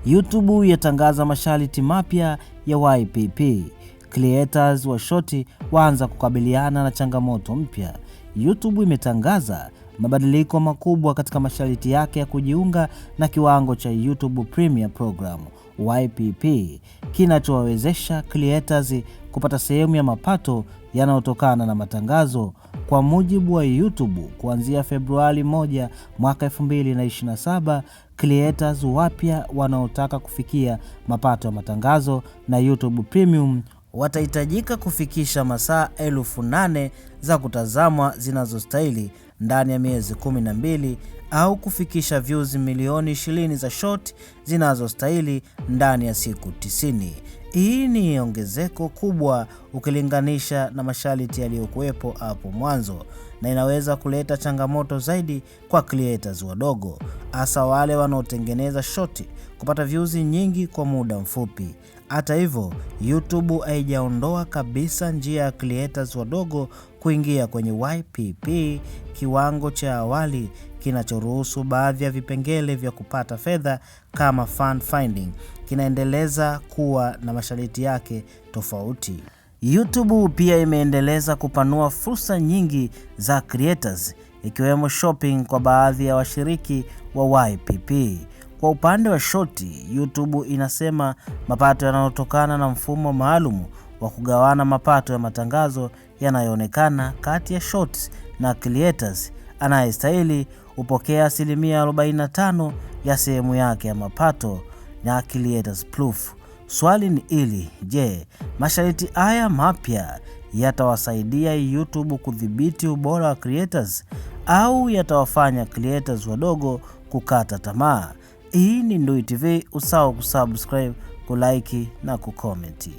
YouTube yatangaza masharti mapya ya YPP. Creators wa shoti waanza kukabiliana na changamoto mpya. YouTube imetangaza mabadiliko makubwa katika masharti yake ya kujiunga na kiwango cha YouTube Premier Program YPP kinachowawezesha creators kupata sehemu ya mapato yanayotokana na matangazo. Kwa mujibu wa YouTube, kuanzia Februari 1 mwaka 2027, creators wapya wanaotaka kufikia mapato ya matangazo na YouTube Premium watahitajika kufikisha masaa 8,000 za kutazamwa zinazostahili ndani ya miezi 12 au kufikisha views milioni 20 za short zinazostahili ndani ya siku 90. Hii ni ongezeko kubwa ukilinganisha na masharti yaliyokuwepo hapo mwanzo, na inaweza kuleta changamoto zaidi kwa creators wadogo, hasa wale wanaotengeneza short kupata views nyingi kwa muda mfupi. Hata hivyo, YouTube haijaondoa kabisa njia ya creators wadogo kuingia kwenye YPP, kiwango cha awali kinachoruhusu baadhi ya vipengele vya kupata fedha kama fan finding kinaendeleza kuwa na masharti yake tofauti. YouTube pia imeendeleza kupanua fursa nyingi za creators ikiwemo shopping kwa baadhi ya washiriki wa YPP. Kwa upande wa shoti, YouTube inasema mapato yanayotokana na mfumo maalum wa kugawana mapato ya matangazo yanayoonekana kati ya shorts na creators anayestahili hupokea asilimia 45 ya sehemu yake ya mapato na creators proof. Swali ni hili, je, masharti haya mapya yatawasaidia YouTube kudhibiti ubora wa creators au yatawafanya creators wadogo kukata tamaa? Hii ni Ndui TV, usahau kusubscribe, kulike na kukomenti.